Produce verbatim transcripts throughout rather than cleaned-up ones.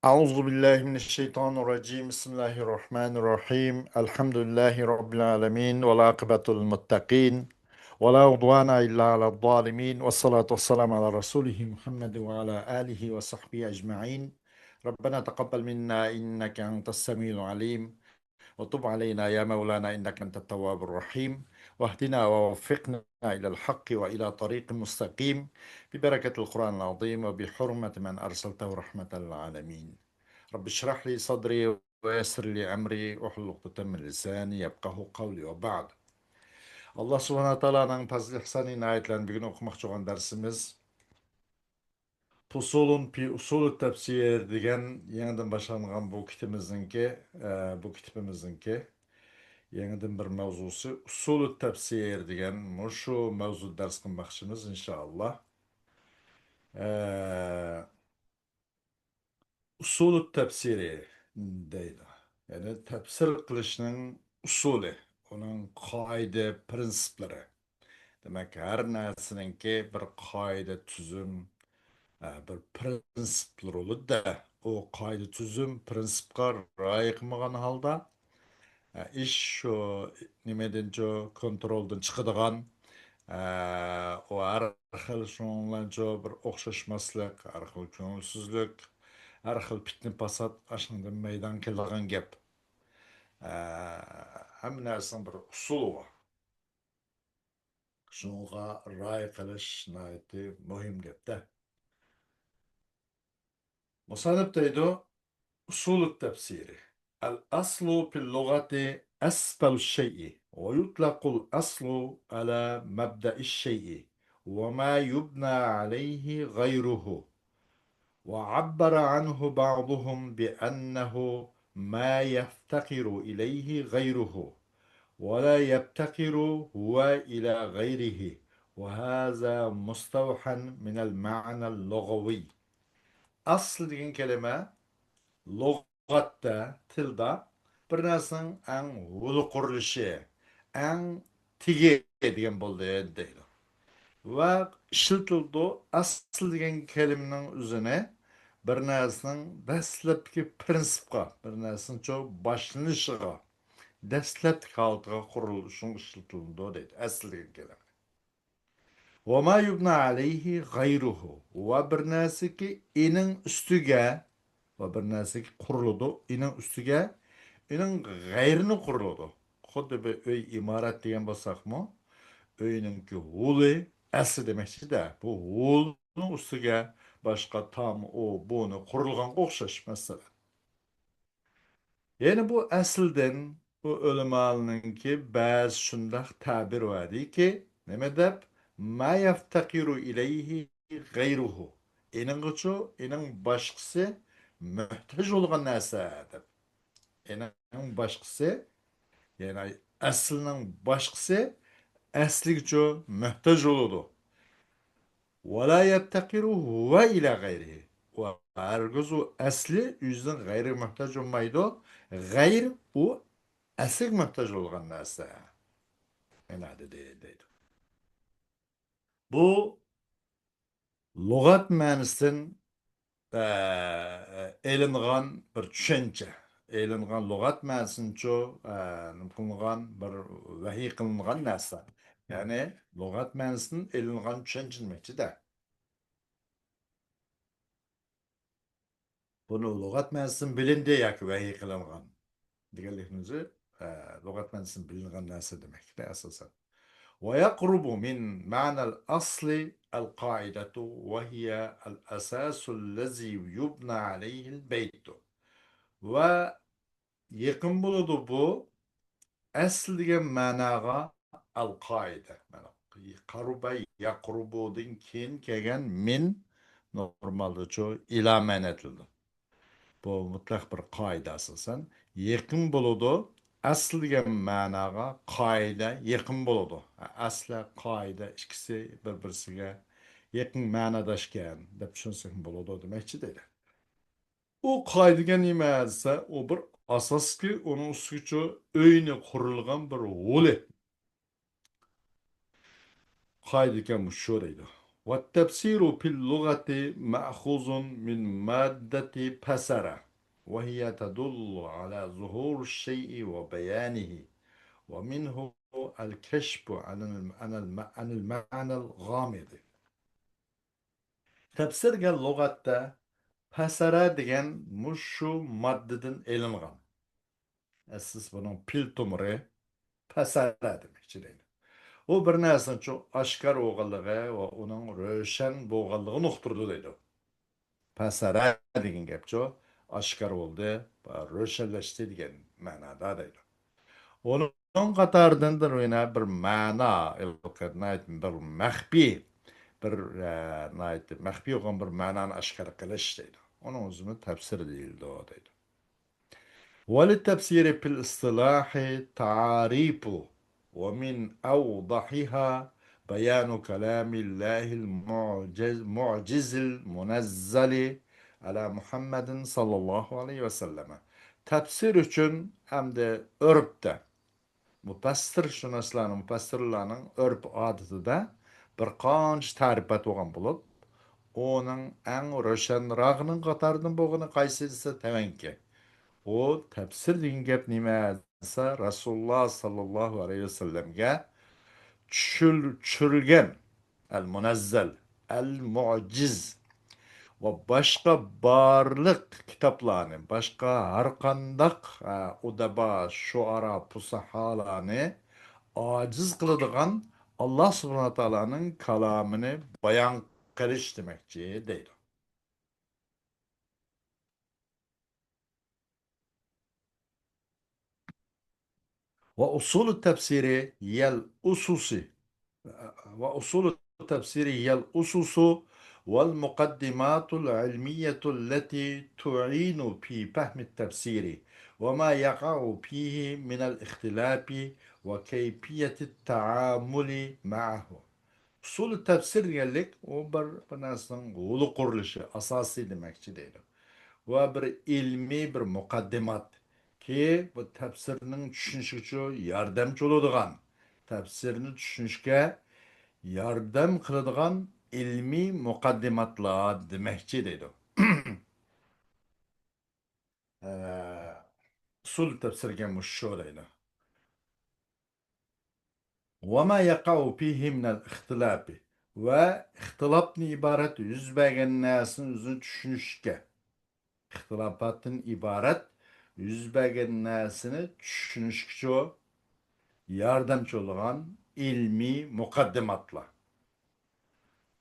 أعوذ بالله من الشيطان الرجيم. بسم الله الرحمن الرحيم. الحمد لله رب العالمين، والعاقبة للمتقين، ولا عدوان إلا على الظالمين، والصلاة والسلام على رسوله محمد وعلى آله وصحبه أجمعين. ربنا تقبل منا إنك أنت السميع العليم، وتب علينا يا مولانا إنك أنت التواب الرحيم، واهدنا ووفقنا إلى الحق وإلى طريق مستقيم، ببركة القرآن العظيم وبحرمة من أرسلته رحمة للعالمين. رب اشرح لي صدري ويسر لي أمري واحلل عقدة من لساني يفقهوا قولي وبعد. ئاللا سۇبھانەھۇ ۋە تائالانىڭ پەزلى ئىھسان ئىنايەتلىرىنى بۈگۈن ئوقۇماقچى بولغان دەرسىمىز فصول في أصول التفسير دېگەن يېڭىدىن باشلانغان بۇ كىتىمىزنىڭكى، ئە، بۇ كىتىپىمىزنىڭكى يېڭىدىن بىر مەۋزۇسى ئۇسۇلۇ تەپسىر دېگەن مۇشۇ مەۋزۇدا دەرس قىلماقچىمىز، ئىنشائاللا. ئە، ئۇسۇلۇ تەپسىرى دەيدۇ. يەنى تەپسىر قىلىشنىڭ ئۇسۇلى، ئۇنىڭ قائىدە، پىرىنسىپلىرى. دېمەك، ھەر نەرسىنىڭكى بىر قائىدە، تۈزۈم، ئە، بىر پىرىنسىپلىرى بولىدۇ-دە. ئۇ قائىدە، تۈزۈم، پىرىنسىپقا رىئايە قىلمىغان ھالدا، ئە، ئىش شۇ نېمىدىنچۇ، كونترولدىن چىقىدىغان، ئە، ئۇ ھەر خىل شۇنىڭ بىلەنچۇ بىر ئوخشاشماسلىق، ھەر خىل كۆڭۈلسىزلىك، ھەر خىل پىتنە-پاسات ئاشۇنىڭدىن مەيدان كېلىدىغان گەپ. ئە، ھەممە نەرسىنىڭ بىر ئۇسۇلى بار. شۇنىڭغا رىئايە قىلىش ناھايىتى مۇھىم گەپتە. مۇسەننىپ دەيدۇ، ئۇسۇلۇ تەپسىرى. الأصل في اللغة أسفل الشيء، ويطلق الأصل على مبدأ الشيء وما يبنى عليه غيره. وعبر عنه بعضهم بأنه ما يفتقر إليه غيره، ولا يفتقر هو إلى غيره، وهذا مستوحى من المعنى اللغوي. ئەسلى دېگەن كەلىمە لۇغەتتە، تىلدا بىر نەرسىنىڭ ئەڭ ھولى قۇرۇلۇشى، ئەڭ تېگى دېگەن بولدى دەيدۇ. ۋە ئىشلىتىلىدۇ. ئەسلى دېگەن كەلىمىنىڭ ئۆزىنى بىر نەرسىنىڭ دەسلەپكى پىرىنسىپقا، بىر نەرسىنىڭچۇ باشلىنىشىغا، دەسلەپكى ھالىتىگە قۇرۇلۇشىغا ئىشلىتىلىدۇ دەيدۇ، ئەسلى دېگەن كەلىمە. وما يبنى عليه غيره، ۋە بىر نەرسىكى ئېنىڭ ئۈستىگە، ۋە بىر نەرسىكى قۇرۇلىدۇ ئېنىڭ ئۈستىگە، ئېنىڭ غەيرىنى قۇرۇلىدۇ. خۇددى بىر ئۆي، ئىمارەت دېگەن بولساقمۇ، ئۆينىڭكى ھولى ئەسلى دېمەكچىدە، بۇ ھولنىڭ ئۈستىگە باشقا تام، ئۇ، بۇنى قۇرۇلغانغا ئوخشاش، مەسىلەن. يەنى بۇ ئەسلىدىن بۇ ئۆلىمالارنىڭكى بەزى شۇنداق تەبىر بار ئىدىكى، نېمە دەپ؟ ما يفتقر إليه غيره. ئېنىڭغىچۇ، ئېنىڭ باشقىسى مۆھتاج بولغان نەرسە دەپ. ئېنىڭ باشقىسى، يەنى ئەسلىنىڭ باشقىسى ئەسلىگىچۇ مۆھتاج بولىدۇ. ولا يفتقر هو إلى غيره. ۋە ھەرگىز ئۇ ئەسلى ئۆزىنىڭ غەيرىگە مۆھتاج بولمايدۇ. غەير ئۇ ئەسلىگە مۆھتاج بولغان نەرسە. مانا دېدى، دەيدۇ. بۇ لۇغەت مەنىسىدىن، ئە، ئېلىنغان بىر چۈشەنچە. ئېلىنغان لۇغەت مەنىسىنىچۇ، ئە، نېمە قىلىنغان بىر ۋەھىي قىلىنغان نەرسە. يەنى لۇغەت مەنىسىدىن ئېلىنغان چۈشەنچە دېمەكچىدە. بۇنى لۇغەت مەنىسىدىن بىلىندى ياكى ۋەھىي قىلىنغان دېگەنلىكنىڭ ئۆزى، ئە، لۇغەت مەنىسىدىن بىلىنغان نەرسە دېمەكتە ئاساسەن. ويقرب من معنى الأصل القاعدة وهي الأساس الذي يبنى عليه البيت. ۋە يېقىن بولىدۇ بۇ ئەسلى دېگەن مەناغا ئەل قائىدە. مانا، قەرۇبە يەقرۇبۇدىن كېيىن كەلگەن مىن نورمالدىچۇ ئىلا مەنە ئېيتىلىدۇ. بۇ مۇتلەق بىر قائىدە ئاساسەن. يېقىن بولىدۇ. ئەسلى دېگەن مەناغا قائىدە يېقىن بولىدۇ. ئەسلى قائىدە ئىككىسى بىر-بىرسىگە يېقىن مەنىداشكەن دەپ چۈشەنسەكمۇ بولىدۇ دېمەكچى دەيدۇ. ئۇ قائىدە دېگەن نېمە دېسە، ئۇ بىر ئاساسكى، ئۇنىڭ ئۈستىگىچۇ ئۆينى قۇرۇلغان بىر ھولى. قائىدە دېگەن مۇشۇ دەيدۇ. والتبصير في اللغة مأخوذ من مادة بصر، وهي تدل على ظهور الشيء وبيانه، ومنه الكشف عن الم-، عن الم-، عن المعنى الغامض. تەپسىر دېگەن لۇغەتتە پەسەرە دېگەن مۇشۇ ماددىدىن ئېلىنغان. ئەسلىسى بۇنىڭ پىل تومۇرى پەسەرە دېمەكچى دەيدۇ. ئۇ بىر نەرسىنىڭ چوڭ ئاشكارا بولغانلىقى ۋە ئۇنىڭ روشەن بولغانلىقىنى ئۇقتۇرىدۇ دەيدۇ. پەسەرە دېگەن گەپچۇ، ئاشكارا بولدى، روشەنلەشتى دېگەن مەنادا دەيدۇ. ئۇنىڭ قاتارىدىن يەنە بىر مەنا، بىر مەخپىي، بىر، ئە، ناھايىتى مەخپىي بولغان بىر مەنانى ئاشكارا قىلىش دەيدۇ. ئۇنىڭ ئۆزىمۇ تەپسىر دېيىلىدۇ دەيدۇ. وللتفسير في الاصطلاح تعاريف، ومن أوضحها بيان كلام الله المعجز، معجز المنزل على محمد صلى الله عليه وسلم. تەپسىر ئۈچۈن ئەمدى ئۆرپتە مۇپەسسىرشۇناسلارنىڭ، مۇپەسسىرلارنىڭ ئۆرپ-ئادىتىدە بىر قانچە تەرىپات بولغان بولۇپ، ئۇنىڭ ئەڭ روشەنراقىنىڭ قاتارىدىن بولغىنى قايسى دېسە، تەۋەنكى. ئۇ تەپسىر دېگەن گەپ نېمە دېسە، رەسۇلۇللا ساللاللاھۇ ئەلەيھى ۋەسەللەمگە چۈشۈل-، چۈشۈرۈلگەن، ئەل مۇنەززەل، ئەل مۇئجىز ۋە باشقا بارلىق كىتابلارنى، باشقا ھەر قانداق، ئە، ئۇدەبا، شۇئارا، پۇساھالارنى ئاجىز قىلىدىغان ئاللا سۇبھانەھۇ ۋە تائالانىڭ كالامىنى بايان قىلىش دېمەكچى دەيدۇ. وأصول التفسير هي الأسس، وأصول التفسير هي الأسس والمقدمات العلمية التي تعين في فهم التفسير وما يقع فيه من الاختلاف وكيفية التعامل معه. ئۇسۇلى تەپسىر دېگەنلىك، ئۇ بىر، بىر نەرسىنىڭ ھولى قۇرۇلۇشى، ئاساسى دېمەكچى دەيدۇ. ۋە بىر ئىلمىي بىر مۇقەددىمات. كى، بۇ تەپسىرنىڭ چۈشىنىشىگىچۇ ياردەمچى بولىدىغان، تەپسىرنى چۈشىنىشكە ياردەم قىلىدىغان ئىلمىي مۇقەددىماتلار دېمەكچى دەيدۇ. ئە، ئۇسۇل تەپسىرگە مۇشۇ دەيدۇ. وما يقع فيه من الاختلاف، ۋە ئىختىلاپتىن ئىبارەت يۈز بەرگەن نەرسىنى ئۆزىنى چۈشىنىشكە، ئىختىلاپاتتىن ئىبارەت يۈز بەرگەن نەرسىنى چۈشىنىشكىچۇ ياردەمچى بولىدىغان ئىلمىي مۇقەددىماتلار.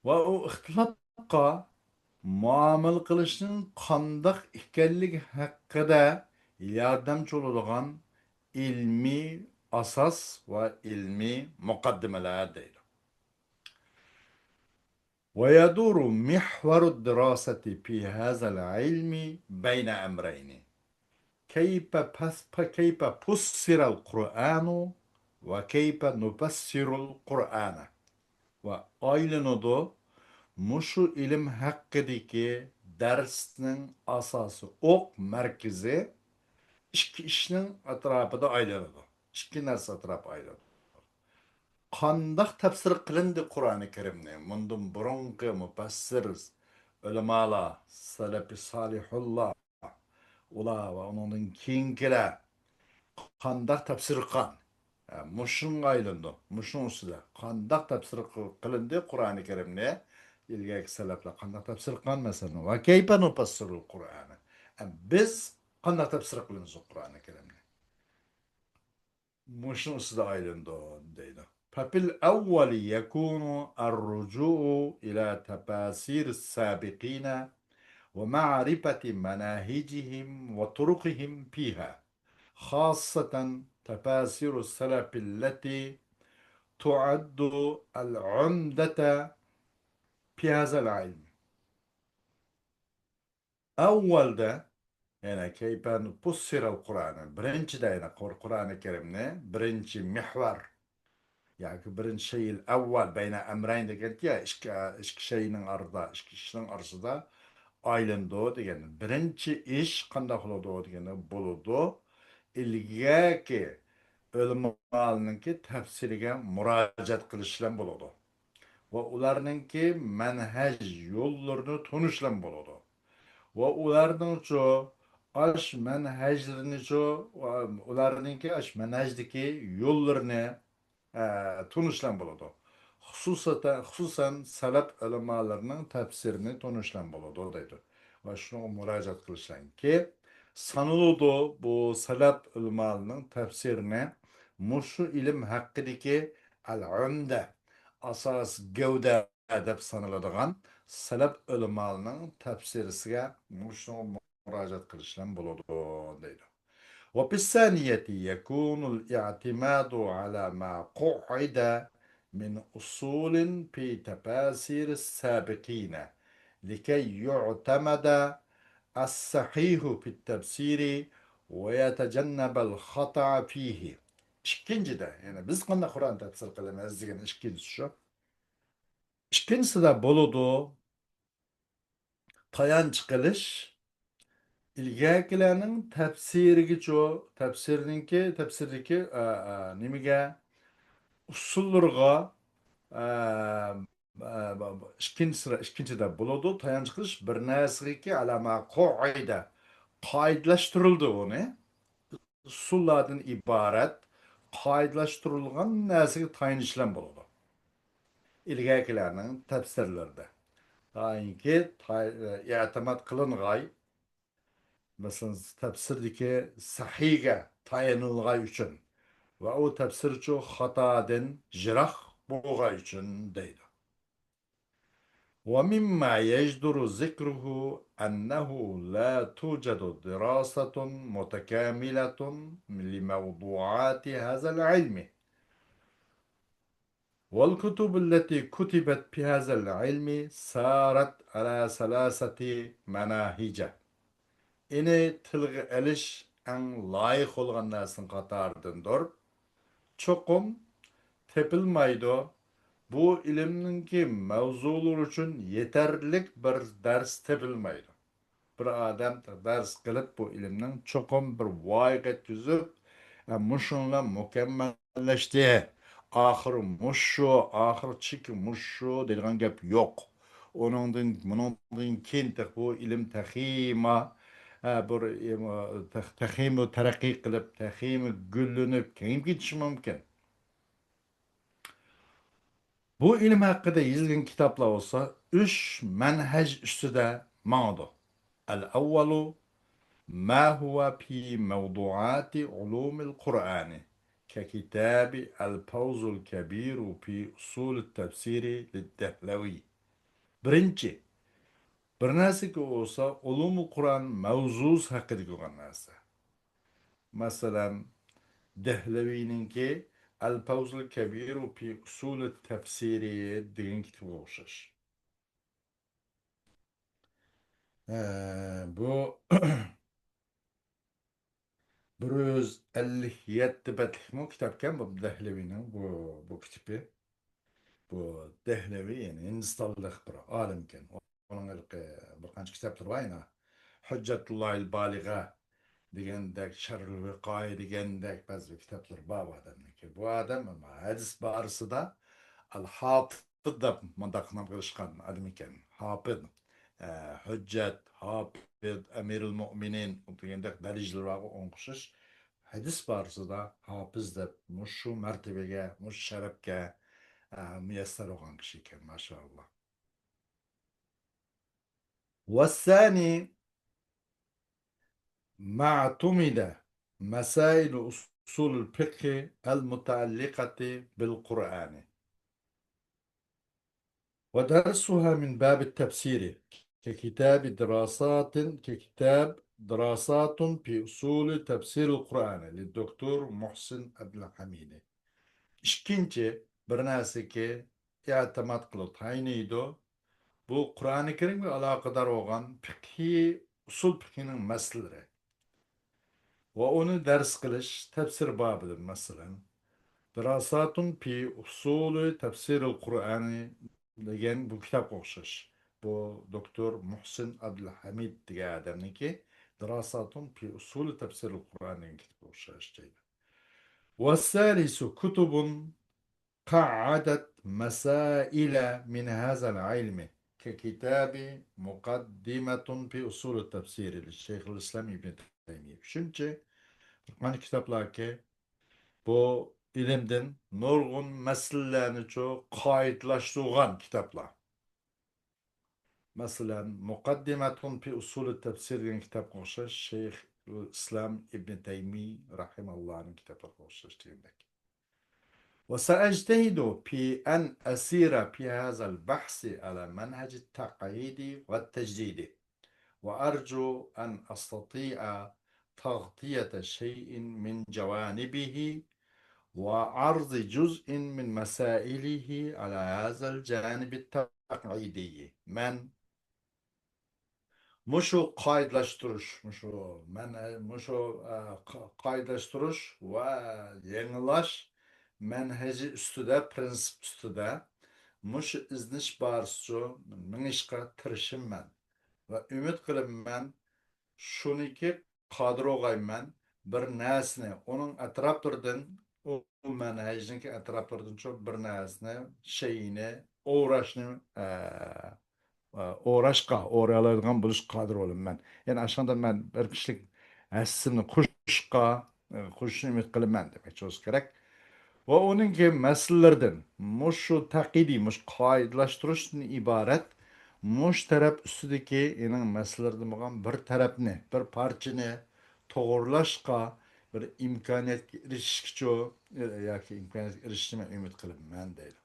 ۋە ئۇ ئىختىلاپقا مۇئامىلە قىلىشنىڭ قانداق ئىكەنلىكى ھەققىدە ياردەمچى بولىدىغان ئىلمىي ئاساس ۋە ئىلمىي مۇقەددىمىلەر دەيدۇ. ويدور محور الدراسة في هذا العلم بين أمرين. كيف فس-، كيف فسر القرآن وكيف نفسر القرآن. ۋە ئايلىنىدۇ. مۇشۇ ئىلىم ھەققىدىكى دەرسنىڭ ئاساسى، ئوق مەركىزى ئىككى ئىشنىڭ ئەتراپىدا ئايلىنىدۇ. ئىككى نەرسە ئەتراپىدا ئايلىنىدۇ. قانداق تەپسىر قىلىندى قۇرئانى كەرىمنى؟ مۇندىن بۇرۇنقى مۇپەسسىر ئۆلىمالار، سەلەپى سالىھۇنلار، ئۇلار ۋە ئۇنىڭدىن كېيىنكىلەر قانداق تەپسىر قىلغان؟ ھە، مۇشۇنىڭغا ئايلىنىدۇ. مۇشۇنىڭ ئۈستىدە قانداق تەپسىر قىل-، قىلىندى قۇرئانى كەرىمنى؟ ئىلگەركى سەلەپلەر قانداق تەپسىر قىلغان؟ مەسىلەن، ۋە كەيپە نۇپەسسىرۇل قۇرئانە. ھە، بىز قانداق تەپسىر قىلىمىز قۇرئانى كەرىمنى؟ مۇشۇنىڭ ئۈستىدە ئايلىنىدۇ دەيدۇ. ففي الأول يكون الرجوع إلى تفاسير السابقين ومعرفة مناهجهم وطرقهم فيها، خاصة تفاسير السلف التي تعد العمدة في هذا العلم. ئەۋۋەلدە، يەنى كەيپە نۇپەسسىرۇل قۇرئانە، بىرىنچىدە، يەنى قۇر-، قۇرئانى كەرىمنى بىرىنچى مىھۋار ياكى بىرىنچى شەيئىل ئەۋۋەل بەينە ئەمرەين دېگەنكى، يا ئىككى، ئىككى شەيئىنىڭ ئارىدا، ئىككى ئىشنىڭ ئارىسىدا ئايلىنىدۇ دېگەن. بىرىنچى ئىش قانداق بولىدۇ دېگەندە، بولىدۇ، ئىلگەركى ئۆلىمالارنىڭكى تەپسىرىگە مۇراجىئەت قىلىش بىلەن بولىدۇ. ۋە ئۇلارنىڭكى مەنھەج يوللىرىنى تونۇشلام بولىدۇ. ۋە ئۇلارنىڭچۇ ئاش مەنھەجلىرىنىچۇ، ۋە ئۇلارنىڭكى ئاش مەنھەجدىكى يوللىرىنى، ئە، تونۇشلام بولىدۇ. خۇسۇسەن، خۇسۇسەن سەلەپ ئۆلىمالىرىنىڭ تەپسىرىنى تونۇشلام بولىدۇ دەيدۇ. ۋە شۇنىڭغا مۇراجىئەت قىلىشلاركى سانىلىدۇ. بۇ سەلەپ ئۆلىمالىرىنىڭ تەپسىرىنى مۇشۇ ئىلىم ھەققىدىكى ئەل-ئۇمدە، ئاساس گەۋدە دەپ سانىلىدىغان سەلەپ ئۆلىمالىرىنىڭ تەپسىرىسىگە مۇشۇنىڭغا مۇراجىئەت قىلىشلام بولىدۇ دەيدۇ. وفي الثانية يكون الاعتماد على ما قعد من أصول في تفاسير السابقين لكي يعتمد الصحيح في التفسير ويتجنب الخطأ فيه. ئىككىنچىدە، يەنى بىز قانداق قۇرئان تەپسىر قىلىمىز دېگەن ئىككىنچىسى شۇ. ئىككىنچىسىدە بولىدۇ، تايانچ قىلىش ئىلگەركىلەرنىڭ تەپسىرىگىچۇ، تەپسىرنىڭكى، تەپسىردىكى، ئە، ئە، نېمىگە، ئۇسۇللىرىغا، ئە، ئە، ئىككىنچىسى، ئىككىنچىدە بولىدۇ، تايانچ قىلىش بىر نەرسىگىكى، ئەلەما قوئىدە، قائىدىلەشتۈرۈلدى ئۇنى. ئۇسۇللاردىن ئىبارەت قائىدىلەشتۈرۈلگەن نەرسىگە تايىنىشلام بولىدۇ. ئىلگەركىلەرنىڭ تەپسىرلىرىدە. تايىنكى تاي-، ئېتىماد قىلىنغاي، مەسىلەن، تەپسىردىكى سەھىگە تايىنىلغاي ئۈچۈن ۋە ئۇ تەپسىرچۇ خاتادىن يىراق بولغاي ئۈچۈن دەيدۇ. ومما يجدر ذكره أنه لا توجد دراسة متكاملة لموضوعات هذا العلم، والكتب التي كتبت في هذا العلم سارت على ثلاثة مناهج. ئېنى تىلغا ئېلىش ئەڭ لايىق بولغان نەرسىنىڭ قاتارىدىندۇر. چوقۇم تېپىلمايدۇ. بۇ ئىلىمنىڭكى مەۋزۇلىرى ئۈچۈن يېتەرلىك بىر دەرس تېپىلمايدۇ. بىر ئادەم دەرس قىلىپ، بۇ ئىلىمنىڭ چوقۇم بىر ۋايىغا يەتكۈزۈپ، ئە، مۇشۇنىلا مۇكەممەللەشتى، ئاخىرى مۇشۇ، ئاخىرى چېكى مۇشۇ دەيدىغان گەپ يوق. ئۇنىڭدىن، بۇنىڭدىن كېيىن تېخى بۇ ئىلىم تېخىمۇ، ئە، بىر، ئىم، تېخ-، تېخىمۇ تەرەققىي قىلىپ، تېخىمۇ گۈللىنىپ، كېڭىيىپ كېتىشى مۇمكىن. بۇ ئىلىم ھەققىدە يېزىلگەن كىتابلار بولسا ئۈچ مەنھەج ئۈستىدە ماڭىدۇ. الأول ما هو في موضوعات علوم القرآن ككتاب الفوز الكبير في أصول التفسير للدهلوي. بىرىنچى، بىر نەرسىگە بولسا ئۇلۇمۇل قۇرئان مەۋزۇسى ھەققىدە بولغان نەرسە. مەسىلەن، دەھلەۋىنىڭكى ئەل-فەۋزۇل كەبىرۇ پى ئۇسۇلى تەفسىرى دېگەن كىتابىغا ئوخشاش. ئە، بۇ بىر يۈز ئەللىك يەتتە بەتلىكمۇ كىتابكەن بۇ دەھلەۋىنىڭ بۇ، بۇ كىتابى. بۇ دەھلەۋى، يەنى ھىندىستانلىق بىر ئالىمكەن. ئۇنىڭ ھېلىقى بىر قانچە كىتابلىرى بار يەنە. ھۆججەتۇللاھىل بالىغە دېگەندەك، شەرھۇل ۋىقايە دېگەندەك بەزى بىر كىتابلىرى بار بۇ ئادەمنىڭكى. بۇ ئادەم ھەدىس بارىسىدا ئەل ھاپىز دەپ مۇنداق نام قىلىشقان ئادەم ئىكەن. ھاپىز، ئە، ھۆججەت، ھاپىز، ئەمىرۇل مۆمىنىن دېگەندەك دەرىجىلىرى بارغۇ ئوخشاش. ھەدىس بارىسىدا ھاپىز دەپ مۇشۇ مەرتىۋىگە، مۇشۇ شەرەپكە، ئە، مۇيەسسەر بولغان كىشى ئىكەن، ماشائاللا. والثاني ما اعتمد مسائل أصول الفقه المتعلقة بالقرآن ودرسها من باب التفسير ككتاب دراسات، ككتاب دراسات في أصول تفسير القرآن للدكتور محسن عبد الحميد. ئىككىنچى، بىر نەرسىگە ئېتىماد قىلىپ تايىنىدۇ. بۇ قۇرئانى كەرىمگە ئالاقىدار بولغان پىقھىي، ئۇسۇل پىقھىنىڭ مەسىلىلىرى ۋە ئۇنى دەرس قىلىش، تەپسىر بابىدىن، مەسىلەن، دىراساتۇن پى ئۇسۇلى تەپسىرىل قۇرئانى دېگەن بۇ كىتابقا ئوخشاش. بۇ دوكتور مۇھسىن ئابدۇلھەمىد دېگەن ئادەمنىڭكى دىراساتۇن پى ئۇسۇلى تەپسىرىل قۇرئان دېگەن كىتابقا ئوخشاش دەيدۇ. والثالث كتب قعدت مسائل من هذا العلم ككتاب مقدمة في أصول التفسير لشيخ الإسلام ابن تيمية. شۇنچە بىر قانچە كىتابلاركى بۇ ئىلىمدىن نۇرغۇن مەسىلىلەرنىچۇ قائىدىلاشتۇرغان كىتابلار. مەسىلەن، مۇقەددىمەتۇن پى ئۇسۇلى تەپسىر دېگەن كىتابقا ئوخشاش، شەيخۇل ئىسلام ئىبنى تەيمىي رەھىمەھۇللاھنىڭ كىتابلىرىغا ئوخشاش دېگەندەك. وسأجتهد في أن أسير في هذا البحث على منهج التقعيد والتجديد، وأرجو أن أستطيع تغطية شيء من جوانبه وعرض جزء من مسائله على هذا الجانب التقعيدي. مەن مۇشۇ قائىدىلاشتۇرۇش، مۇشۇ مەن، مۇشۇ، ئە، قا-، قائىدىلاشتۇرۇش ۋە يېڭىلاش مەنھەجى ئۈستىدە، پرىنسىپ ئۈستىدە مۇشۇ ئىزدىنىش بارىسىچۇ مېڭىشقا تىرىشىمەن ۋە ئۈمىد قىلىمەن، شۇنىكى قادىر بولغايمەن، بىر نەرسىنى ئۇنىڭ ئەتراپلىرىدىن، ئۇ مەنھەجنىڭكى ئەتراپلىرىدىنچۇ بىر نەرسىنى، شەيئىنى ئوراشنى، ئە، ئە، ئوراشقا، ئورالايدىغان بولۇشقا قادىر بولىمەن. يەنى ئاشۇنداق مەن بىر كىشىلىك ھەسسىمنى قوشۇشقا، ئە، قوشۇشنى ئۈمىد قىلىمەن دېمەكچى بولسا كېرەك. ۋە ئۇنىڭكى مەسىلىلىرىدىن، مۇشۇ تەقىدىي، مۇشۇ قائىدىلاشتۇرۇشتىن ئىبارەت، مۇشۇ تەرەپ ئۈستىدىكى ئېنىڭ مەسىلىلىرىدىن بولغان بىر تەرەپنى، بىر پارچىنى توغرىلاشقا بىر ئىمكانىيەتكە ئېرىشىشكىچۇ، ياكى ئىمكانىيەتكە ئېرىشىشنى مەن ئۈمىد قىلىمەن دەيدۇ.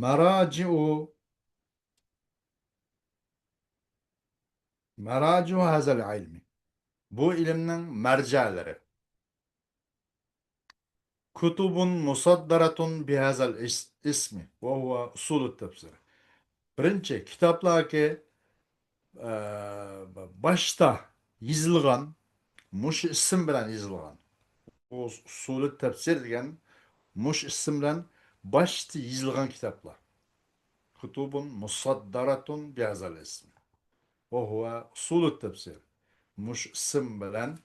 ماراجىئۇ، ماراجىئۇ ھازال ئىلمى. بۇ ئىلىمنىڭ مەرجەلىرى. كتب مصدرة بهذا الاسم وهو أصول التفسير. بىرىنچى، كىتابلاركى، ئە، باشتا يېزىلغان، مۇشۇ ئىسىم بىلەن يېزىلغان. ئۇ ئۇسۇلى تەپسىر دېگەن مۇشۇ ئىسىم بىلەن باشتا يېزىلغان كىتابلار. كتب مصدرة بهذا الاسم وهو أصول التفسير. مۇشۇ ئىسىم بىلەن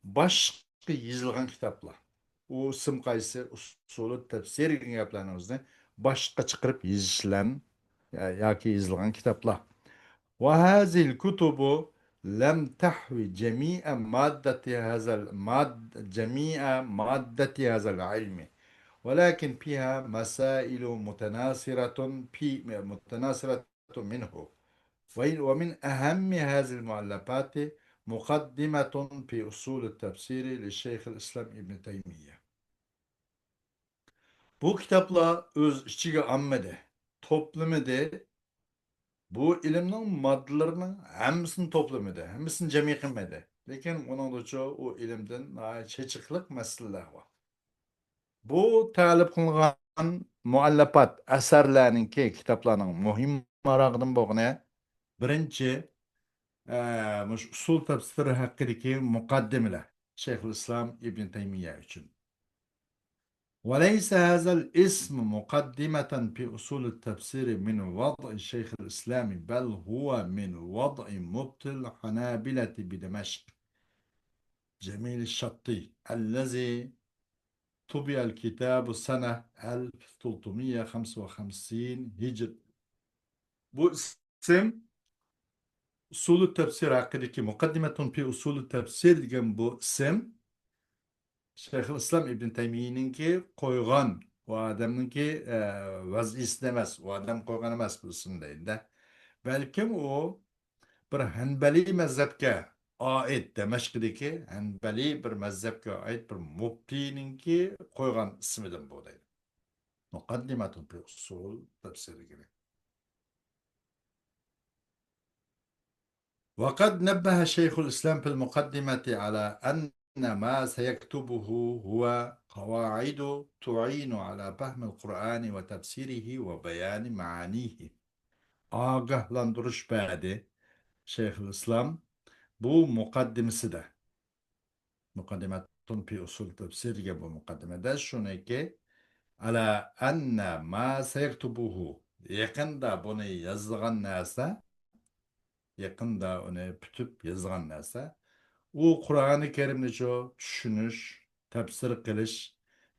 باشقا يېزىلغان كىتابلار. ئۇ ئىسىم قايسى؟ ئۇسۇلى تەپسىر دېگەن گەپلەرنىڭ ئۆزىنى باشقا چىقىرىپ يېزىش بىلەن، يا-، ياكى يېزىلغان كىتابلار. وهذه الكتب لم تحو جميع مادة هذا ال-، ماد-، جميع مادة هذا العلم، ولكن فيها مسائل متناثرة في، متناثرة منه. ومن أهم هذه المؤلفات مقدمة في أصول التفسير لشيخ الإسلام ابن تيمية. بۇ كىتابلار ئۆز ئىچىگە ئالمىدى، توپلىمىدى. بۇ ئىلىمنىڭ ماددىلىرىنىڭ ھەممىسىنى توپلىمىدى، ھەممىسىنى جەمئىي قىلمىدى. لېكىن ئۇنىڭدىچۇ ئۇ ئىلىمدىن ناھايىتى چېچىقلىق مەسىلىلەر بار. بۇ تەلىپ قىلىنغان مۇئەللەپات، ئەسەرلەرنىڭكى، كىتابلارنىڭ مۇھىم ماراغىدىن بولغىنى، بىرىنچى، ئە، مۇشۇ ئۇسۇل تەپسىرى ھەققىدىكى مۇقەددىمىلەر، شەيخۇل ئىسلام ئىبن تەيمىيە ئۈچۈن. وليس هذا الاسم مقدمة في أصول التفسير من وضع شيخ الإسلام، بل هو من وضع مبطي الحنابلة بدمشق، جميل الشطي، الذي طبع الكتاب سنة ألف وثلاثمية وخمسة وخمسين هجر. بۇ ئىسىم ئۇسۇلى تەپسىر ھەققىدىكى، مۇقەددىمەتۇن پى ئۇسۇلى تەپسىر دېگەن بۇ ئىسىم شەيخۇل ئىسلام ئىبن تەيمىيەنىڭكى قويغان، ئۇ ئادەمنىڭكى، ئە، ۋەزئىسىدە ئەمەس، ئۇ ئادەم قويغان ئەمەس بۇ ئىسىمنى دەيدۇ-دە. بەلكىم ئۇ بىر ھەنبەلىي مەزھەپكە ئائىت، دەمەشقىدىكى ھەنبەلىي بىر مەزھەپكە ئائىت بىر مۇپتىنىڭكى قويغان ئىسمىدىن بۇ دەيدۇ. مۇقەددىمەتۇن پى ئۇسۇل تەپسىر دېگىنى. وقد نبه شيخ الإسلام في المقدمة على أن ما سيكتبه هو قواعد تعين على فهم القرآن وتفسيره وبيان معانيه. ئاگاھلاندۇرۇش بەردى شەيخۇل ئىسلام بۇ مۇقەددىمىسىدە. مۇقەددىمەتۇن پى ئۇسۇل تەپسىر دېگەن بۇ مۇقەددىمىدە شۇنىكى، ئەلا ئەننە ما سەيەكتۇبۇھۇ، يېقىندا بۇنى يازىدىغان نەرسە، يېقىندا ئۇنى پۈتۈپ يازىدىغان نەرسە، ئۇ قۇرئانى كەرىمنىچۇ چۈشىنىش، تەپسىر قىلىش،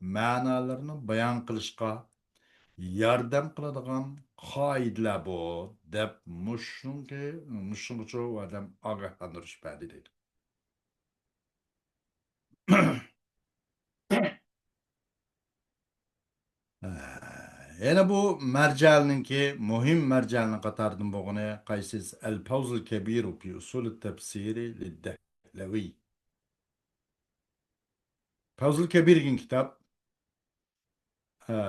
مەنالىرىنى بايان قىلىشقا ياردەم قىلىدىغان قائىدىلەر بۇ، دەپ مۇشۇنىڭكى، مۇشۇنىڭغىچۇ ئۇ ئادەم ئاگاھلاندۇرۇش بەردى دەيدۇ. ھە، يەنە بۇ مەرجەننىڭكى مۇھىم مەرجەننىڭ قاتارىدىن بولغىنى قايسى؟ الفوز الكبير في أصول التفسير للدهلوي. فوز الكبير دېگەن كىتاب، ھە،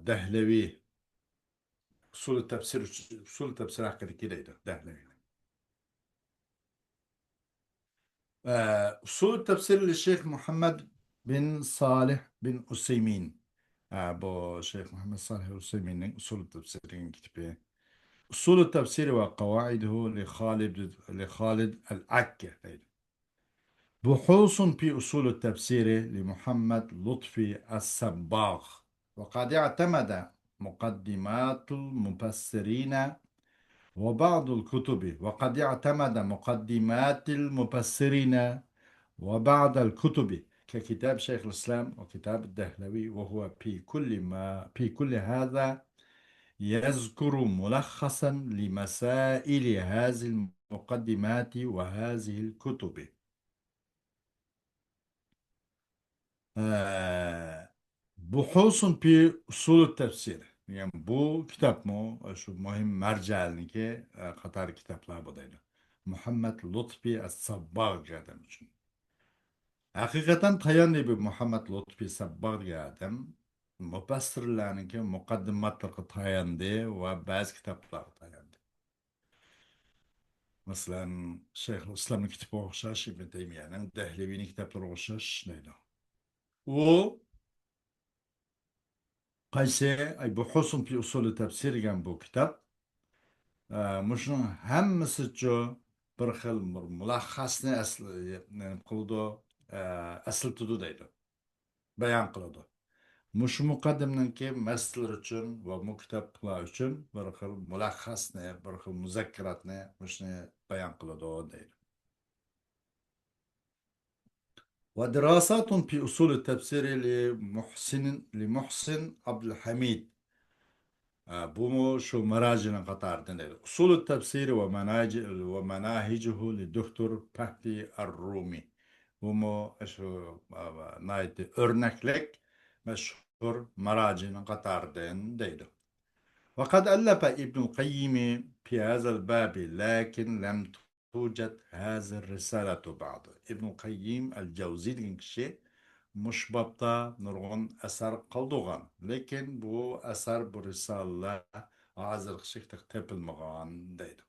دەھلەۋى ئۇسۇل تەپسىر، ئۇسۇل تەپسىر ھەققىدىكى دەيدۇ، دەھلەۋى. ئە، ئۇسۇل تەپسىر لىشەيخ مۇھەممەد بىن سالىھ بىن ئۇسەيمىن. ئە، بۇ شەيخ مۇھەممەد سالىھ ئۇسەيمىننىڭ ئۇسۇل تەپسىر دېگەن كىتابى. ئۇسۇل تەپسىر ۋە قەۋائىدۇھۇ لىخالىد، لىخالىد ئەل ئەككە دەيدۇ. بحوث في أصول التفسير لمحمد لطفي الصباغ، وقد اعتمد مقدمات المفسرين وبعض الكتب، وقد اعتمد مقدمات المفسرين وبعض الكتب ككتاب شيخ الإسلام وكتاب الدهلوي، وهو في كل ما، في كل هذا يذكر ملخصا لمسائل هذه المقدمات وهذه الكتب. ئە، بۇھۇسۇن پى ئۇسۇل تەپسىر. يەنى بۇ كىتابمۇ شۇ مۇھىم مەرجەنىڭكى، ئە، قاتارى كىتابلار بۇ دەيدۇ. مۇھەممەد لۇتپى ئەس-سابباغ دېگەن ئادەم ئۈچۈن. ھەقىقەتەن تاياندى بۇ مۇھەممەد لۇتپى سابباغ دېگەن ئادەم. مۇپەسسىرلەرنىڭكى مۇقەددىماتلىرىغا تاياندى ۋە بەزى كىتابلارغا تاياندى. مەسىلەن، شەيخۇل ئىسلامنىڭ كىتابىغا ئوخشاش، ئىبن تەيمىيەنىڭ، دەھلىۋىنىڭ كىتابلىرىغا ئوخشاش دەيدۇ. ئۇ قايسى؟ ئەي، بۇھۇسۇن پى ئۇسۇلى تەپسىر دېگەن بۇ كىتاب. ئە، مۇشۇنىڭ ھەممىسىچۇ بىر خىل بىر مۇلەخخەسنى ئەسل-، نېمە قىلىدۇ، ئە، ئەسلىتىدۇ دەيدۇ. بايان قىلىدۇ. مۇشۇ مۇقەددىمىنىڭكى مەسىلىلەر ئۈچۈن ۋە مۇ كىتابلار ئۈچۈن بىر خىل مۇلەخخەسنى، بىر خىل مۇزەككىراتنى، مۇشۇنى بايان قىلىدۇ دەيدۇ. ودراسات في أصول التفسير لمحسن، لمحسن عبد الحميد. ئە، بۇمۇ شۇ ماراجىنىڭ قاتارىدىن دەيدۇ. أصول التفسير ومناهج، ومناهجه لدكتور فەھدى ئەر-رۇمى. بۇمۇ شۇ، ئە، ناھايىتى ئۆرنەكلىك مەشھۇر ماراجىنىڭ قاتارىدىن دەيدۇ. وقد ألف ابن القيم في هذا الباب لكن لم توجد هذه الرسالة بعد. ئىبن قەييىم ئەل جەۋزى دېگەن كىشى مۇشۇ بابتا نۇرغۇن ئەسەر قالدۇرغان، لېكىن بۇ ئەسەر، بۇ رىسالىلەر ھازىرغىچە تېخى تېپىلمىغان دەيدۇ.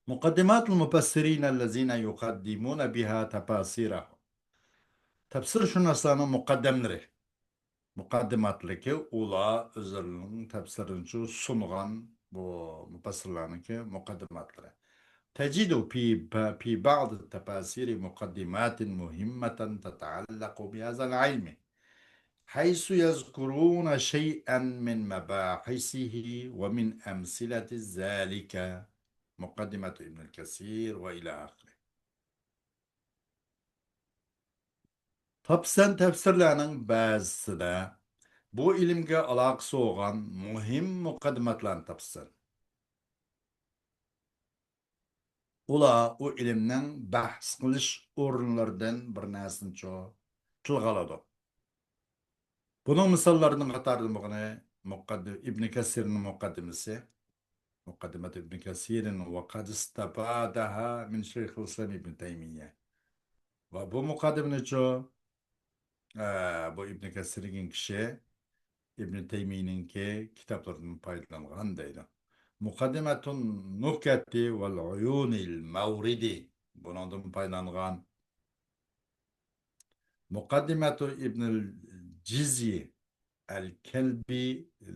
مقدمات المفسرين الذين يقدمون بها تفاسيرهم. تەپسىرشۇناسلارنىڭ مۇقەددەملىرى، مۇقەددىماتلىكى، ئۇلار ئۆزلىرىنىڭ تەپسىرىنى سۇنغان بۇ مۇپەسسىرلەرنىڭكى مۇقەددىماتلىرى. تجد في، في بعض التفاسير مقدمات مهمة تتعلق بهذا العلم، حيث يذكرون شيئا من مباحثه ومن أمثلة ذلك، مقدمة ابن كثير وإلى آخره. تاپىسەن تەپسىرلەرنىڭ بەزىسىدە بۇ ئىلىمگە ئالاقىسى بولغان مۇھىم مۇقەددىماتلارنى تاپىسەن. ئۇلار ئۇ ئىلىمنىڭ بەھس قىلىش ئورۇنلىرىدىن بىر نەرسىنىچۇ تىلغا ئالىدۇ. بۇنىڭ مىساللىرىنىڭ قاتارىدا بولغىنى مۇقەددىم-، ئىبن كەسىرنىڭ مۇقەددىمىسى، مۇقەددىمەت ئىبن كەسىرىن، وقد استفادها من شيخ الإسلام ابن تيمية. ۋە بۇ مۇقەددىمىنىچۇ، ئە، بۇ ئىبن كەسىر دېگەن كىشى ئىبن تەيمىينىڭكى كىتابلىرىدىن پايدىلانغان دەيدۇ. مۇقەددىمەتۇن نۇكەتى ۋەل ئۇيۇنىل مەۋرىدى، بۇنىڭدىن پايدىلانغان. مۇقەددىمەتۇ ئىبنىل جىزي ئەل كەلبى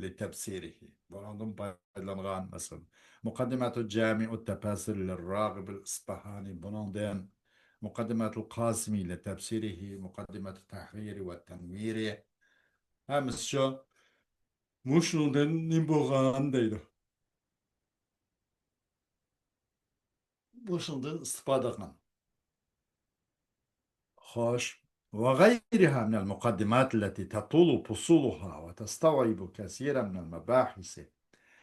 لىتەپسىرىھى. بۇنىڭدىن پايدىلانغان، مەسىلەن، مۇقەددىمەتۇ جامىئۇت تەپەسىر لىرراغىبىل ئىسپاھانى، بۇنىڭدىن، مۇقەددىمەتۇل قاسىمى لىتەپسىرىھى، مۇقەددىمەتۇ تەھرىرى ۋە تەنۋىرى. ھەممىسى شۇ. مۇشۇنىڭدىن نېمە بولغان دەيدۇ. مۇشۇنىڭدىن ئىستىپادە قىلغان. خوش، وغيرها من المقدمات التي تطول فصولها وتستوعب كثيرا من المباحث،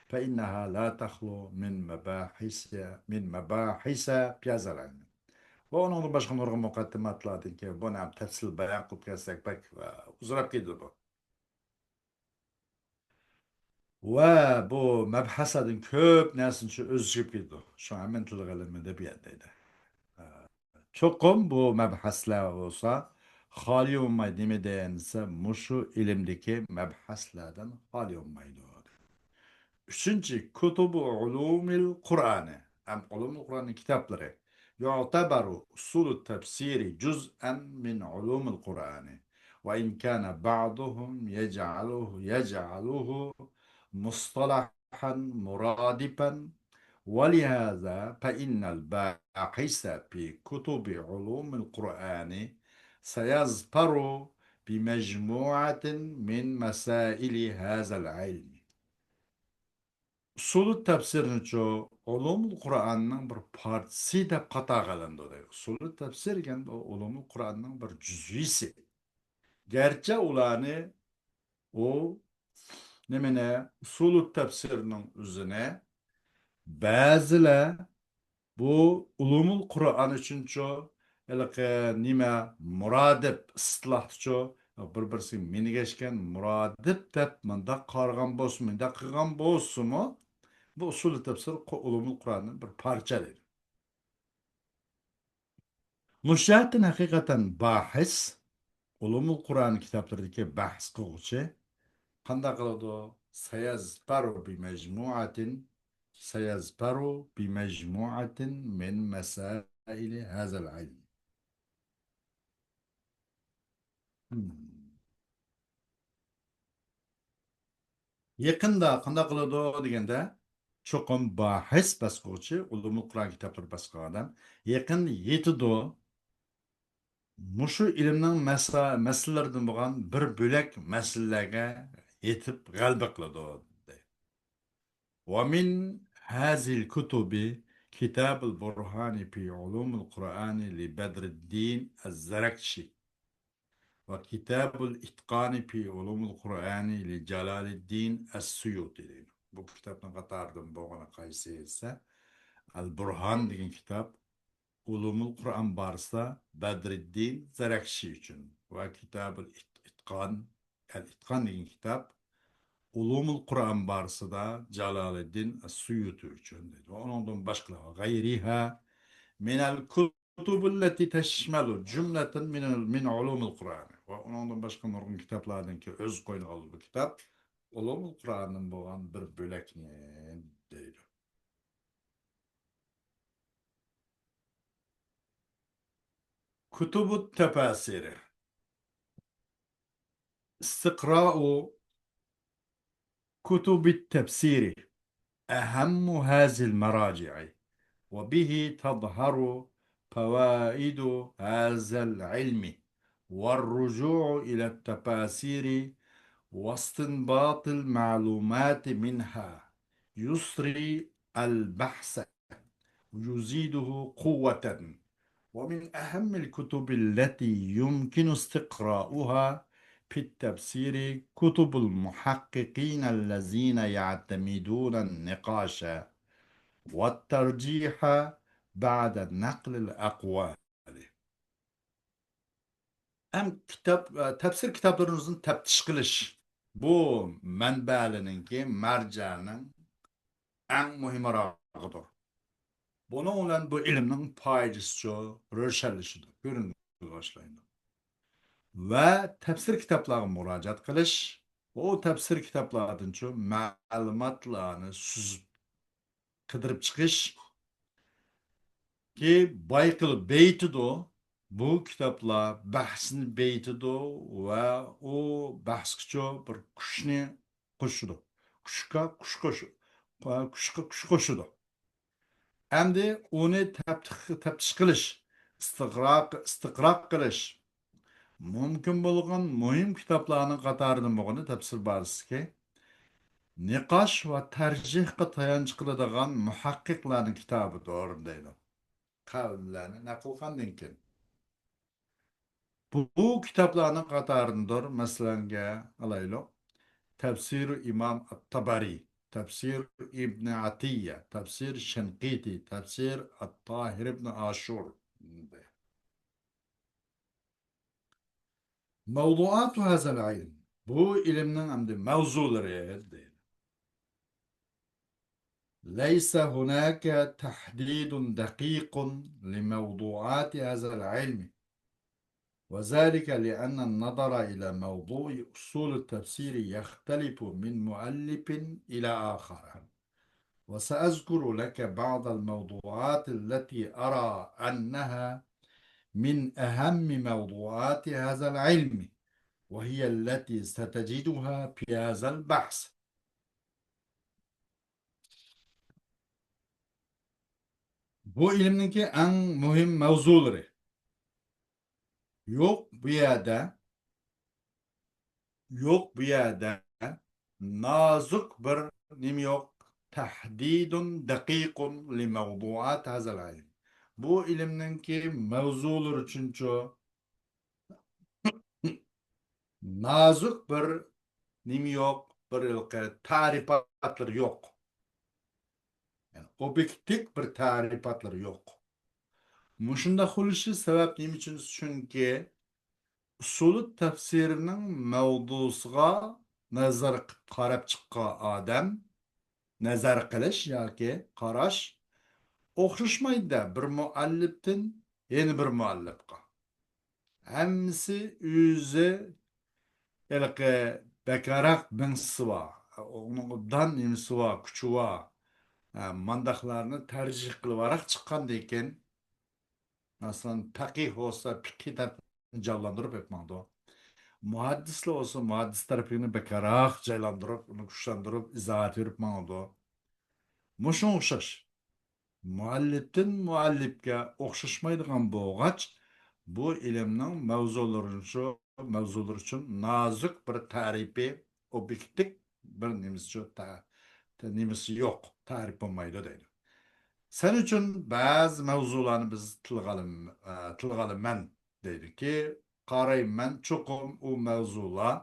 فإنها لا تخلو من مباحث، من مباحث في هذا العلم. ۋە ئۇنىڭدىن باشقا نۇرغۇن مۇقەددىماتلاردىن كېيىن بۇنى ھەم تەپسىلىي بايان قىلىپ كەلسەك بەك، ئە، ئۇزىراپ كېتىدۇ بۇ. ۋە بۇ مەبھەسلەردىن كۆپ نەرسىنى شۇ ئۆزى چىقىپ كېتىدۇ. شۇڭا ھەممىنى تىلغا ئېلىنمىدى بۇ يەردە. چوقۇم بۇ مەبھەسلەر بولسا خالىي بولمايدۇ. نېمىدىن دېسە، مۇشۇ ئىلىمدىكى مەبھەسلەردىن خالىي بولمايدۇ. ئۈچىنچى، كۇتۇبۇ ئۇلۇمىل قۇرئانى ھەم ئۇلۇمۇل قۇرئاننىڭ كىتابلىرى يۇئتەبەرۇ ئۇسۇلۇ تەپسىرى جۇزئەن مىن ئۇلۇمىل قۇرئانى ۋە ئىن كانە بەئزۇھۇم يەجئەلۇھۇ، يەجئەلۇھۇ مۇستەلەھەن مۇرادىفەن ولهذا فإن الباحث في كتب علوم القرآن سيظفر بمجموعة من مسائل هذا العلم. ئۇسۇلۇ تەپسىرنىچۇ ئۇلۇمۇل قۇرئاننىڭ بىر پارچىسى دەپ قاتارغا ئېلىنىدۇ دەيدۇ. ئۇسۇلۇ تەپسىر دېگەن بۇ ئۇلۇمۇل قۇرئاننىڭ بىر جۈزۋىسى. گەرچە ئۇلارنى ئۇ نېمىنى، ئۇسۇلۇ تەپسىرنىڭ ئۆزىنى بەزىلەر بۇ ئۇلۇمۇل قۇرئان ئۈچۈنچۇ ھېلىقى نېمە مۇرادىپ ئىستىلاھتىچۇ بىر-بىرسىگە مىنگەشكەن مۇرادىپ دەپ مۇنداق قارىغان بولسا، مۇنداق قىلغان بولسىمۇ، بۇ ئۇسۇلۇ تەپسىر قۇ-، ئۇلۇمۇل قۇرئاندىن بىر پارچە دەيدۇ. مۇشۇ جەھەتتىن ھەقىقەتەن باھىس، ئۇلۇمۇل قۇرئان كىتابلىرىدىكى بەھس قىلغۇچى قانداق قىلىدۇ؟ سەيەزپەرۇ بىمەجمۇئەتىن، سەيەزپەرۇ بىمەجمۇئەتىن مىن مەسائىلى ھازەل ئىلم. يېقىندا قانداق قىلىدۇ دېگەندە، چوقۇم باھىس باسقۇچى، ئۇلۇمۇل قۇرئان كىتابلىرى باسقان ئادەم يېقىن يېتىدۇ. مۇشۇ ئىلىمنىڭ مەسە-، مەسىلىلىرىدىن بولغان بىر بۆلەك مەسىلىلەرگە يېتىپ غەلىبە قىلىدۇ، دەيدۇ. ومن هذه الكتب كتاب البرهان في علوم القرآن لبدر الدين الزركشي، وكتاب الإتقان في علوم القرآن لجلال الدين السيوطي دەيدۇ. بۇ كىتابنىڭ قاتارىدىن بولغىنى قايسى دېسە، ئەل بۇرھان دېگەن كىتاب ئۇلۇمۇل قۇرئان بارىسىدا بەدرىددىن زەرەكشى ئۈچۈن ۋە كىتابۇل ئىت-، ئىتقان، ئەل ئىتقان دېگەن كىتاب ئۇلۇمۇل قۇرئان بارىسىدا جالالىددىن ئەس-سۇيۇتى ئۈچۈن دەيدۇ. ۋە ئۇنىڭدىن باشقىلار، غەيرىھا مىنەل كۇتۇبۇللەتى تەشمەلۇ جۈملەتەن مىنەل، مىن ئۇلۇمۇل قۇرئان. ۋە ئۇنىڭدىن باشقا نۇرغۇن كىتابلاردىنكى ئۆز قوينىغا ئالىدۇ بۇ كىتاب ئۇلۇمۇل قۇرئاندىن بولغان بىر بۆلەكنى دەيدۇ. كتب التفاسير. استقراء كتب التفسير أهم هذه المراجع، وبه تظهر فوائد هذا العلم، والرجوع إلى التفاسير واستنباط المعلومات منها يسري البحث يزيده قوة. ومن أهم الكتب التي يمكن استقراؤها في التفسير كتب المحققين الذين يعتمدون النقاش والترجيح بعد نقل الأقوال. ئەم كىتاب، تەپسىر كىتابلىرىمىزنى تەپتىش قىلىش، بۇ مەنبەلىرىنىڭكى، مەرجەنىڭ ئەڭ مۇھىم راغىدۇر. بۇنىڭ بىلەن بۇ ئىلىمنىڭ پايدىسىچۇ روشەنلىشىدۇ، كۆرۈنۈشكە باشلايدۇ. ۋە تەپسىر كىتابلارغا مۇراجىئەت قىلىش، ئۇ تەپسىر كىتابلاردىنچۇ مەلۇماتلارنى سۈزۈپ قىدىرىپ چىقىش، كى بايقىلىپ بېيىتىدۇ. بۇ كىتابلار بەھسنى بېيىتىدۇ ۋە ئۇ بەھسكىچۇ بىر كۈچنى قوشىدۇ. كۈچكە كۈچ قوش-، كۈچكە كۈچ قوشىدۇ. ئەمدى ئۇنى تەپتىق-، تەپتىش قىلىش، ئىستىقراق، ئىستىقراق قىلىش مۇمكىن بولغان مۇھىم كىتابلارنىڭ قاتارىدىن بولغىنى تەپسىر بارىسىكى، نىقاش ۋە تەرجىھقا تايانچ قىلىدىغان مۇھەققىقلارنىڭ كىتابىدۇر، دەيدۇ. قەۋملەرنى نەقىل قىلغاندىن كېيىن. بۇ، بۇ كىتابلارنىڭ قاتارىدىندۇر، مەسىلەنگە ئالايلۇق، تەپسىرۇ ئىمام ئەت-تەبەرى، تەپسىر ئىبنى ئەتىييە، تەپسىر شەنقىتى، تەپسىر ئەت-تاھىر ئىبنى ئاشۇر. مەۋزۇئاتۇ ھازەل ئىلم. بۇ ئىلىمنىڭ ئەمدى مەۋزۇلىرى دەيدۇ. ليس هناك تحديد دقيق لموضوعات هذا العلم، وذلك لأن النظر إلى موضوع أصول التفسير يختلف من مؤلف إلى آخر. وسأذكر لك بعض الموضوعات التي أرى أنها من أهم موضوعات هذا العلم، وهي التي ستجدها في هذا البحث. بۇ ئىلىمنىڭكى ئەڭ مۇھىم مەۋزۇلىرى. يوق بۇ يەردە، يوق بۇ يەردە نازۇك بىر نېمە يوق. تەھدىدۇن دەقىقۇن لىمەۋزۇئات ھازەل ئىلم. بۇ ئىلىمنىڭكى مەۋزۇلىرى ئۈچۈنچۇ نازۇك بىر نېمە يوق، بىر ھېلىقى تەرىپاتلىرى يوق. يەنى ئوبيېكتىپ بىر تەرىپاتلىرى يوق. مۇشۇنداق بولۇشى سەۋەب نېمە ئۈچۈن؟ چۈنكى ئۇسۇلى تەپسىرىنىڭ مەۋزۇسىغا نەزەر قىلىپ قاراپ چىققان ئادەم، نەزەر قىلىش ياكى قاراش ئوخشاشمايدۇ بىر مۇئەللىپتىن يەنە بىر مۇئەللىپقا. ھەممىسى ئۆزى ھېلىقى بەكرەك مېڭىسى بار، ئۇنىڭ ئوبدان نېمىسى بار، كۈچى بار. ھە، مانداقلارنى تەرجىھ قىلىپ ۋاراق چىققاندىن كېيىن، مەسىلەن، پەقىھ بولسا پىقھىي تەرەپنى جانلاندۇرۇپ ئېلىپ ماڭىدۇ. مۇھەددىسلەر بولسا مۇھەددىس تەرىپىنى بەكرەك جايلاندۇرۇپ، ئۇنى كۈچلەندۈرۈپ، ئىزاھات بېرىپ ماڭىدۇ. مۇشۇنىڭغا ئوخشاش. مۇئەللىپتىن مۇئەللىپكە ئوخشاشمايدىغان بولغاچ، بۇ ئىلىمنىڭ مەۋزۇلىرى شۇ، مەۋزۇلىرى ئۈچۈن نازۇك بىر تەرىپى، ئوبيېكتىپ بىر نېمىسى شۇ، تە-، تە-، نېمىسى يوق، تەرىپ بولمايدۇ دەيدۇ. سەن ئۈچۈن بەزى مەۋزۇلارنى بىز تىلغا ئالىم-، ئە، تىلغا ئالىمەن دەيدۇكى، قارايمەن، چوقۇم ئۇ مەۋزۇلار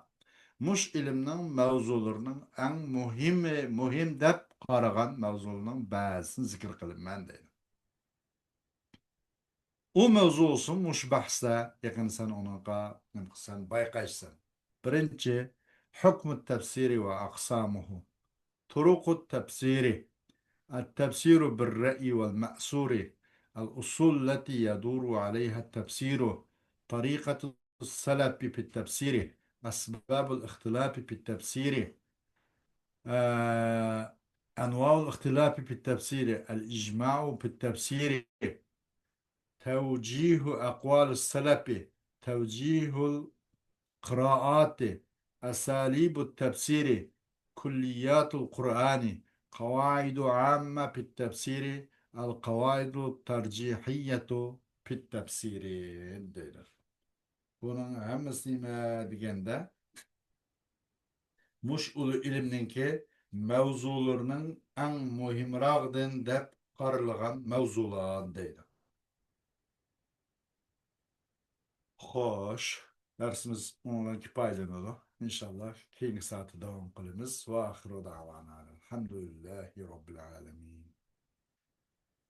مۇشۇ ئىلىمنىڭ مەۋزۇلىرىنىڭ ئەڭ مۇھىمى، مۇھىم دەپ قارىغان مەۋزۇلىرىنىڭ بەزىسىنى زىكىر قىلىمەن دەيدۇ. ئۇ مەۋزۇ بولسۇن مۇشۇ بەھسلەر، يېقىن سەن ئۇنىڭغا نېمە قىلسەن، بايقايسەن. بىرىنچى، حۇكمۇت تەپسىرى ۋە ئەقسامۇھۇ. طرق التفسير، التفسير بالرأي والمأثور، الأصول التي يدور عليها التفسير، طريقة السلف في التفسير، أسباب الاختلاف في التفسير، آه، أنواع الاختلاف في التفسير، الإجماع في التفسير، توجيه أقوال السلف، توجيه القراءات، أساليب التفسير، كليات القرآن، قواعد عامة في التفسير، القواعد الترجيحية في التفسير دەيدۇ. بۇنىڭ ھەممىسى نېمە دېگەندە، مۇشۇ ئۇلۇغ ئىلىمنىڭكى مەۋزۇلىرىنىڭ ئەڭ مۇھىمراقىدىن دەپ قارىلىدىغان مەۋزۇلار دەيدۇ. خوش، دەرسىمىز ئۇنىڭ بىلەن كۇپايىلىنىدۇ. ئىنشاللا كېيىنكى سائەتتە داۋام قىلىمىز. ۋە ئاخىرۇ دەۋانا ئەلھەمدۇلىللاھى رەببىل ئالەمىن.